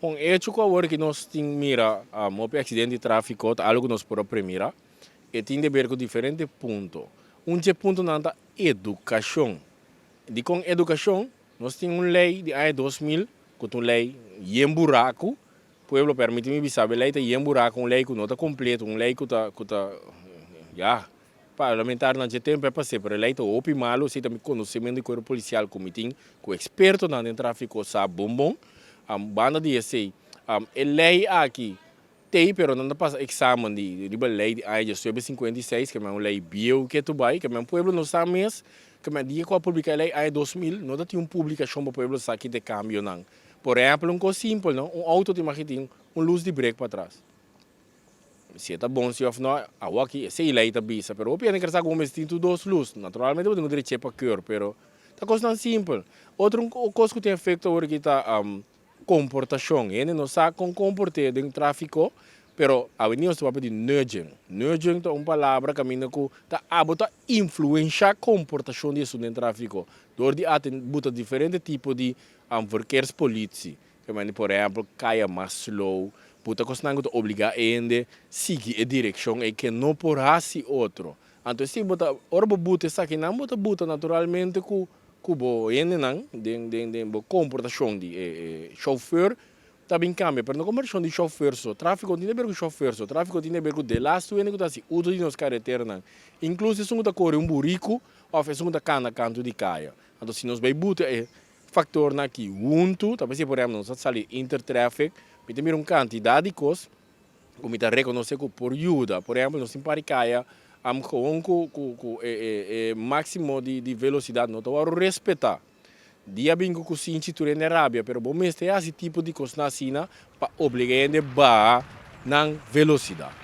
Un hecho ku awor ku nos tin mira hopi aksidente di tráfiko ta algu ku nos por a premira. E tin di ber ku diferente punto. Un dje puntonan ta edukashon. Dikon edukashon? Nos tin un lei di aña 2000 ku ta un lei yen buraku. Pueblo, permiti mi bisa bo, e lei ta yen buraku, un lei ku no ta kompleto, un lei ku ta ku ta ya parlamentarionan dje tempu a pas'é, pero e lei ta hopi malu. Esei ta mi konosementu di kuerpo polisial ku mi tin ku ekspertonan den tráfiko sa bon bon. Banda di esei, e lei aki Tei, pero nan ta pasa examen di riba ley di aña 1956, ke men un ley bieu ke tu bai, ke men pueblo no sa mes, ke men dia ku a publica e ley aña 2000, no ta tin un publicacion pa pueblo sa ki ta e cambionan. Por ehempel, un cos simpel, no, un auto ta imagi tin un luz di brek patras. Si e ta bon si of no, awor aki esey ley ta bisa, pero hopi hende ker sa ku bo mester tin tur dos luz. Naturalmente bo tin ku dreche pa keur, pero ta cosnan simpel. Otro cos ku tin efecto awor aki ta komportashon. Hende no sa kon komport'é den tráfiko, pero awendia nos ta papia di nudging. Nudging ta un palabra kaminda ku ta abo ta influenshá komportashon di esun den tráfiko dor di buta diferente tipo di verkeerspolitie. Ke manera por ehèmpel kaya mas slow, buta kosnan ku ta obligá e hende sigui e direkshon ei ke no por hasi otro. Anto esei bo ta ora bo buta esakinan bo ta buta naturalmente ku Ku bo hendenan den den den bo komportashon di e e shofùr ta bin kambia, pero no komportashon di shofùr so. Tráfiko no tin di ber ku shofùr so, tráfiko tin di ber ku delastu hende ku ta hasi uso di nos kareteranan, inkluso esun ku ta kore un buriku òf esun ku ta kana kantu di kaya. Anto si nos bai buta e faktornan aki huntu, ta p'esei por ehèmpel nos a sali Intertraffic, mi ta mira un kantidat di kos ku mi ta rekonosé ku por yuda. Por ehèmpel, nos tin par di kaya am gewoon ku ku ku e e e máksimo di di velosidat no ta wòrdu respetá. Dia bin ku kusinchi tur hende rabia, pero bo mester hasi tipo di kosnan asina pa obligá hende baha nan velosidat.